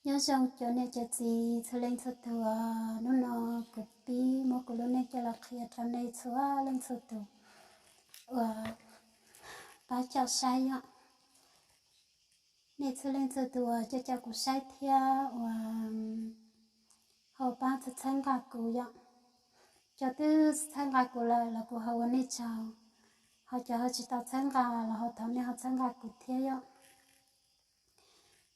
Nyob zoo cov niam cov txiv txhua leej txhua tus, hnub no kuv pib muab kuv lub neej coj los qhia rau nej txhua leej txhua tus uas pab coj saib yom. Nej txhua leej txhua tus uas coj coj kuv saib thiab uas ho pab txhawb nqa kuv yom. Cov twb txhawb nqa kuv lawm los kuv ho ua nej tsaug, ho cov ho tsis tau txhawb nqa los ho thov nej ho txhawb nqa kuv thiab yom.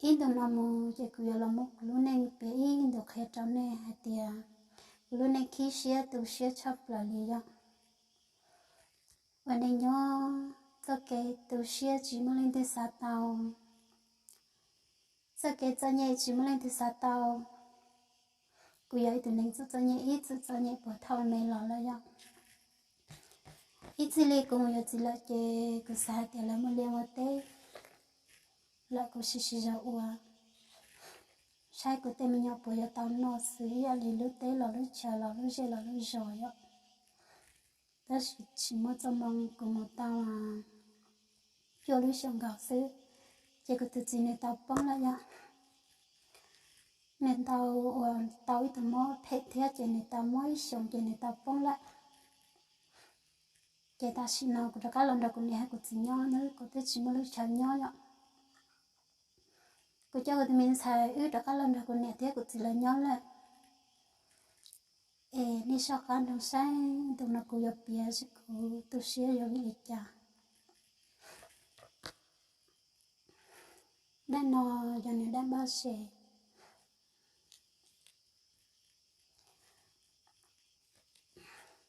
Ib ntu no mus ces kuv yuav los muab kuv lub neej piav ib ntu qhia rau nej hais tias kuv lub neej khib siab tu siab tshaj plaws li yom. Ua neej nyob txoj kev tu siab tsis muaj leej twg xav tau, txoj kev txom nyem tsis muaj leej twg xav tau. Kuv yog ib tug neeg txom txom nyem ib txwm txom nyem puag thaum me los lawm yom. Ib txij li kuv mus yuav txiv lawm ces kuv xav hais tias lawv muaj liaj muaj teb lawm kuv sim sim zog ua, saib kuv tej me nyuam puas yuav tau noj xwb ib yam li lub teb los lub chaw los lub zej los lub zos yom. Tab sis tsis muaj txoj hmoo kuv mus tau cuaj lub xyoos nkaus xwb, ces kuv tus txiv nws tau poob lawm yom. Nws tau ua tau ib tug mob phem thiab ces nws tau mob ib xyoos ces nws tau poob lawm. Ces tam sim no kuv rov qab los nrog kuv niam thiab kuv txiv nyob, kuv twb tsis muaj lub chaw nyob yom. Kuv coj kuv tus me ntxhais wb rov qab los nrog kuv niam thiab kuv txiv lawv nyob lawm. Es nej soj qab nrog saib ntu no kuv yuav piav seb kuv tu siab yog vim li cas. Dab no yog nws dab npaj se.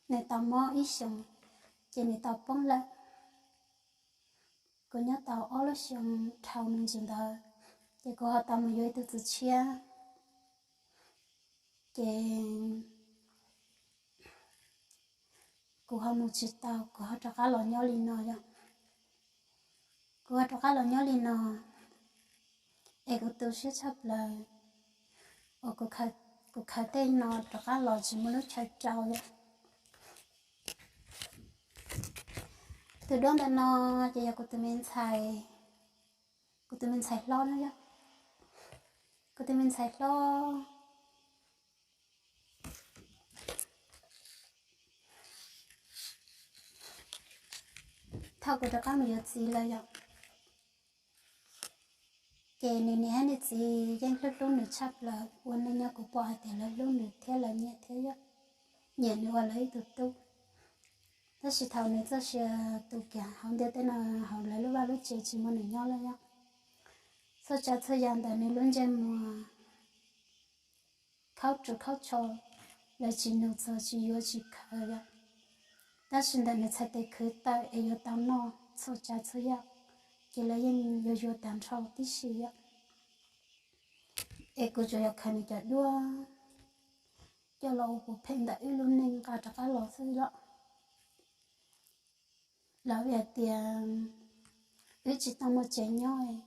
Nws tau mob ib xyoos, ces nws tau poob lawm. Kuv nyob tau ob lub xyoo dhau me ntsis ntawd, ces kuv ho tau mus yuav ib tug txiv tshiab, ces kuv ho mus tsis tau, kuv ho rov qab los nyob li no yom. Kuv ho rov qab los nyob li no, es kuv tu siab tshaj plaws uas kuv khaws tej no rov qab los tsis muaj lub chaw rau yom. Tus duab ntawm no ces yog kuv tus me ntxhais, kuv tus me ntxhais hlob na yom. Kuv tus me ntxhais hlob, thaum kuv rov qab mus yuav txiv lawm yom, ces nws niam thiab nws txiv yeej hlub hlub nws tshaj plaws, ua neej nyob kuv pom hais tias lawv hlub nws thiab lawv nyiam thiab yom, nyiam nws ua lawv ib tug tub. Tab sis thaum nws txoj sia tu kiag hauv ntiaj teb no, hauv lawv lub vaj lub tsev tsis muaj nws nyob lawm yom. Txhua tsav txhua yam ntawm nws lub ntsej muag khaub ruam khaub tsho, lawv tsis nug txog tsis yuav tsis khaws yom. Tab sis ntawm nws txhais tes khwv tawm es yuav tau noj txhua tsav txhua yam, ces lawv yeej yuav yuav tag nrho tib si yom. Es kuv tsuas yog khaws nws cov duab coj los ua puas phem ntawm wb lub neej nqa rov qab los xwb yom. Los vim hais tias wb tsis tau muaj tsev nyob,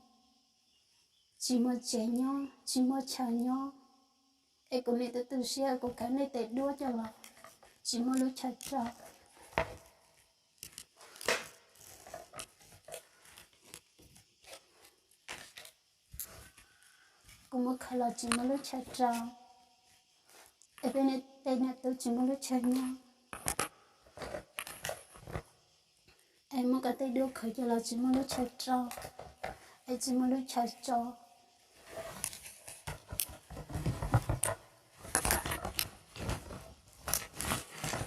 tsis muaj tsev nyob tsis muaj chaw nyob, es kuv niam twb tu siab kuv khaws nej tej duab coj los tsis muaj lub chaw rau. Kuv muab khaws los tsis muaj lub chaw rau, es peb niam tub tsis muaj lub chaw nyob, es muab koj tej duab khaws coj los tsis muaj lub chaw rau, es tsis muaj lub chaw tso.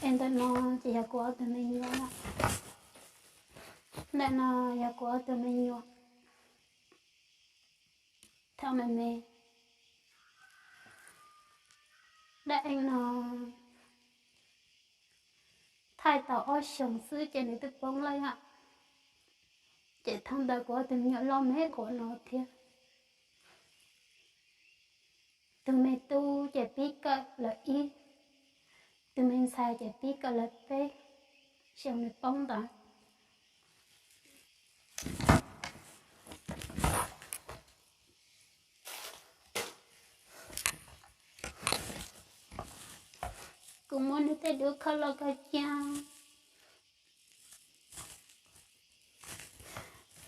Es ntawm no ces yog kuv ob tug me nyuam, ntawm no yog kuv ob tug me nyuam. Thaum me me, dab eeb no thaij tau ob xyoos xwb ces nws twb poob lawm yom. Ces thaum ntawd kuv ob tug me nyuam loj me quav no thiab. Tus me tub ces pib kawm lawv ib, tus me ntxhais ces pib kawm lawv peb, xyoo nws poob ntawd. Kuv muab nws tej duab khaws los khaws cia,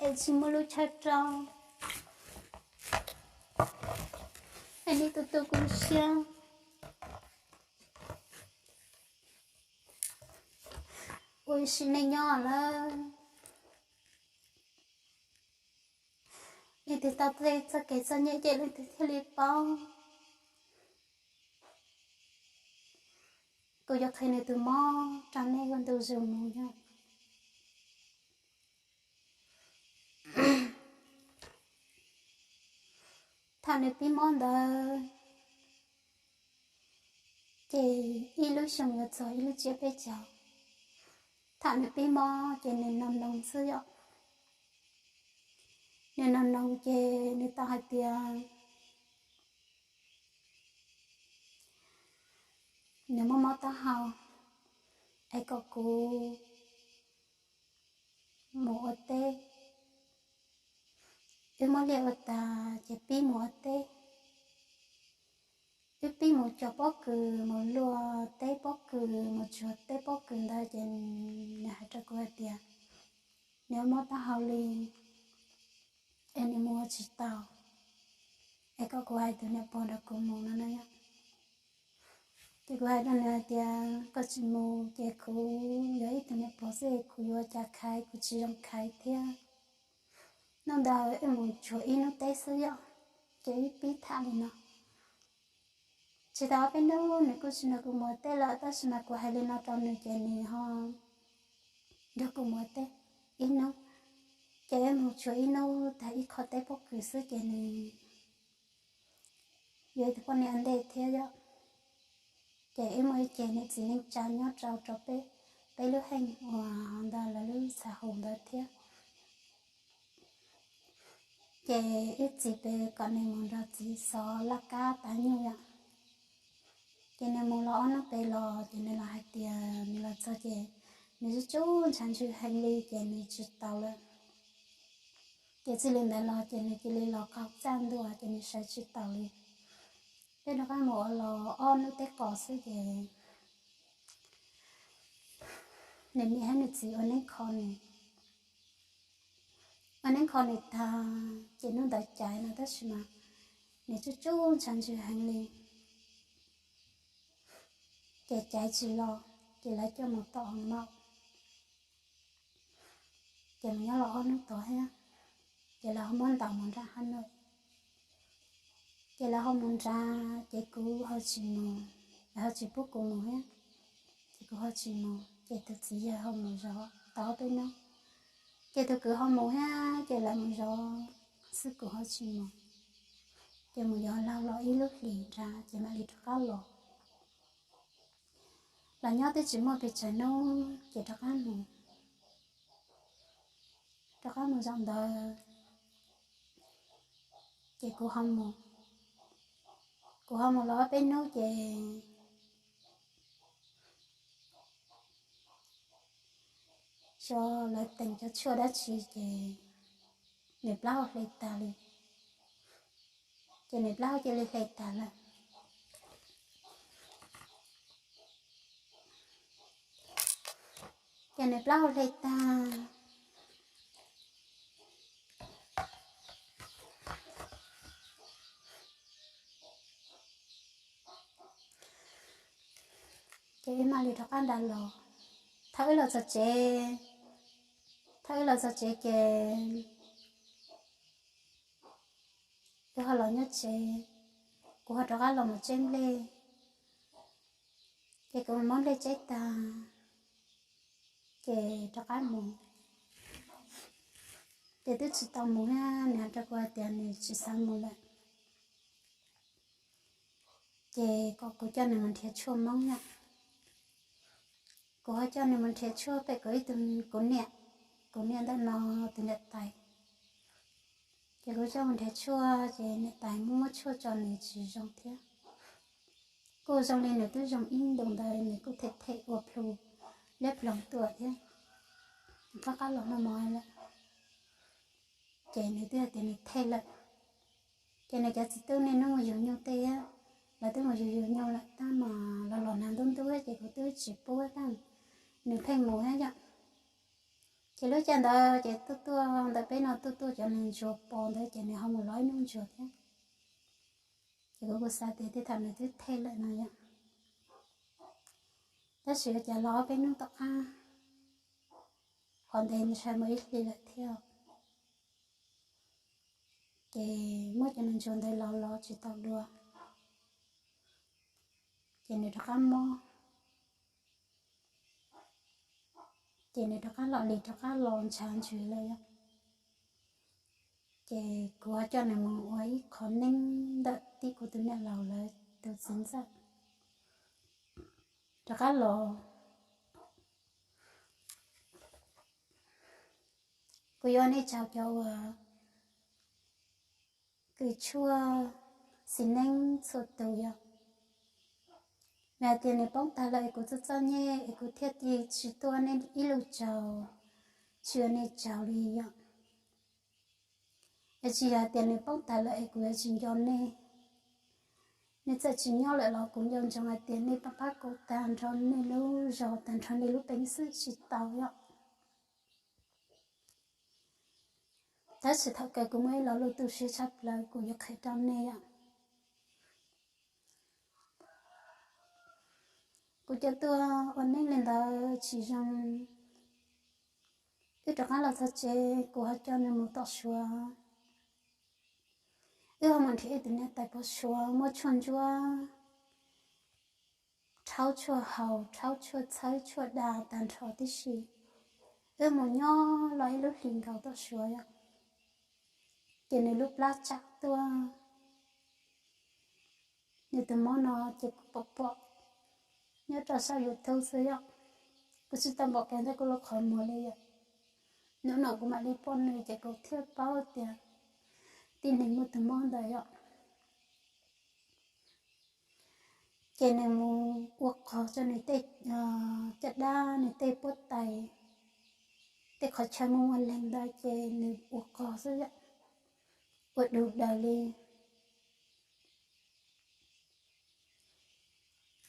es tsis muaj lub chaw rau. Peb nej tu tu kuv siab, ua ib sim neej nyob lawm, leej twg tau tej txoj kev txom nyem ces leej twg thiaj li paub. Kuv yuav qhia nws tus mob rau nej ua ntu zus mus yog. Thaum nws pib mob ntawd ces ib lub xyoo yuav txog ib lub tsiab peb caug. Thaum nws pib mob ces nws noo noo xwb yom. Nws noo noo ces nws tau hais tias nws muaj mob taub hau, es kom kuv mus ua teb. Wb muab liaj ua tas ces pib mus ua teb. Wb pib mus cog pob kws, mus luaj teb pob kws, mus tsuag teb pob kws ntawd ces nws hais rau kuv hais tias nws mob taub hau li, es nws mus ua tsis tau, es kom kuv hais tus niam pog nrog kuv mus no na yom. Ces kuv hais rau nws hais tias koj tsis mus ces kuv yog ib tug niam pog xwb kuv yuav ua cas khaiv, kuv tsis zoo khaiv thiab. Hnub ntawd wb mus tsuag ib hnub teb xwb yom, ces wb pib tham li no. Tsis tau ob peb hnub nws kuj tsis nrog kuv mus ua teb lawm, tab sis mas kuv hais li no rau nws ces nws ho nrog kuv mus ua teb ib hnub. Ces wb mus tsuag ib hnub tag ib qho teb pob kws xwb ces nws yuav ib tug poj niam ntej thiab yom. Ces wb muaj ib ce niam txiv neej tsa nyob rau rau peb, peb lub heej uas ntawd lawv lub txha hauv ntawd thiab. Ces wb txiv pes kom nws mus nrog txiv xov laj kab tav nyuj yom. Ces nws mus los ob hnub pem los ces nws los hais tias nws los txog ces nws tsuj tsuj ntshav ntswg heev li ces nws tsis taus lawm. Ces txij li ntawd los ces nws cia li los qaug txaj ntua ces nws sawv tsis taus li. Peb rov qab mus ua los ob hnub teb qos xwb ces nws niam thiab nws txiv ua neeb kho nws, ua neeb kho nws tag ces hnub ntawd caiv no tab sis mas nws tsuj tsuj ntshav ntswg heev li. Ces caiv tsis los ces lawv coj mus tom hoo maum. Ces mus nyob los ob hnub tod thiab, ces lawv ho muab ntaus mus nram Hab Nawj. Ces lawv ho mus nrad ces kuv ho tsis mus, lawv ho tsis pub kuv mus thiab. Ces kuv ho tsis mus ces tus txiv yawg ho mus zov tau ob peb hnub. Ces tus kwv ho mus thiab ces lawv mus zov xwb kuv ho tsis mus. Ces mus yos laug los ib lub hlis nrad ces mam li rov qab los. Los nyob twb tsis muaj pes tsawg hnub ces rov qab mus, rov qab mus zaum ntawd ces kuv ho mus, kuv ho mus los ob peb hnub ces xyov lawv teem cov tshuaj dab tsi ces nws plaub hau hle tag li. Ces nws plaub hau cia li hle tag lawm. Ces nws plaub hau hle tag, ces wb mam li rov qab nrad los. Thaum wb los txog tsev, thaum wb los txog tsev ces wb ho los nyob tsev, kuv ho rov qab los mus tseb nplej. Ces kuv mus muab nplej tseb tag ces rov qab mus, ces twb tsis tau mus thiab, nws hais rau kuv hais tias nws tsis xav mus lawm. Ces kom kuv coj nws mus nrhiav tshuaj Hmoob yom. Kuv ho coj nws mus nrhiav tshuaj pem kuv ib tug, kuv niam, kuv niam ntawm no tus niam tais. Ces kuv coj mus nrhiav tshuaj ces niam tais muab muab tshuaj tso nws tsis zoo thiab. Kuj zoo li nws twb zoo ib ntus ntawd nws kuj them them ua plhu liab ploog tuaj thiab, rov qab los noj mov lawm. Ces nws twb hais tias nws them lawm. Ces nws cov txiv tub niaj hnub mus yug nyuj tej, lawv twb mus yug yug nyuj lawm tab mas los los nag ntub ntub ces kuv twb tsis pub tab, nws pheej mus thiab yom. Ces lub caij ntawd ces tuaj tuaj ntawm peb no tuaj tuaj cov neeg ntsuag pos ntawd ces nws ho mus los ib hnub ntsuag thiab. Kuv kuv xav tias tej thaum nws twb thej lawm no yom. Tab sis ua cas los ob peb hnub tom qab, qhov ntev ntshai mus ib hlis lawm thiab, ces muab cov nus ntsuag ntawd los los tsis tau dua, ces nws rov qab mob, ces nws rov qab los li rov qab los ntshav ntsws lawm yom. Ces kuv ho coj nws mus ua ib qho neeb ntawm tib kuv tus niam laus lawv tus txiv ntxawm rov qab los. Kuv yuav nej tsaug cov uas kws tshuaj txiv neeb txhua tus yom. Vim hais tias nws poob tag lawm es kuv txoj txoj nyej es kuv thiaj li tsis tuaj nej ib lub tsaug, tsis ua nej tsaug li yom. Es tsis yog hais tias nws poob tag lawm es kuv yuav tsis nco nej. Nej txawm tsis nyob lawm los kuv nco ntsoov hais tias nej pab pab kuv tag nrho nej lub zog tag nrho nej lub peev xwm tsis tau yom. Tab sis thaum kawg kuv muaj ib lo lus tu siab tshaj plaws kuv yuav qhia rau nej yom. Kuv cov tuaj ua neeb li ntawd tsis zoo, wb rov qab los txog tsev kuv ho coj nws mus tom Suav. Wb ho mus nrhiav ib tus niam tais pog Suav muaj tshuaj ntsuab, rhaub tshuaj haus, rhaub tshuaj txhawb tshuaj da tag nrho tib si. Wb mus nyob los ib lub hlis nkaus tom Suav yom, ces nws lub plab tsam tuaj. Nws tus mob no ces kuv pom pom nyob rau saum YouTube xwb yom. Kuv tsis tau npam kev ntawm kuv lub qhov muag li yom. Hnub no kuv mam li pom nws ces kuv thiaj paub tias tib neeg muaj tus mob ntawd yom. Ces nws mus ua qog rau nws tej caj dab, nws tej puab tais, tej qhov chaw muaj muaj leeg ntawd ces nws ua qog xwb yom, ua du daws li.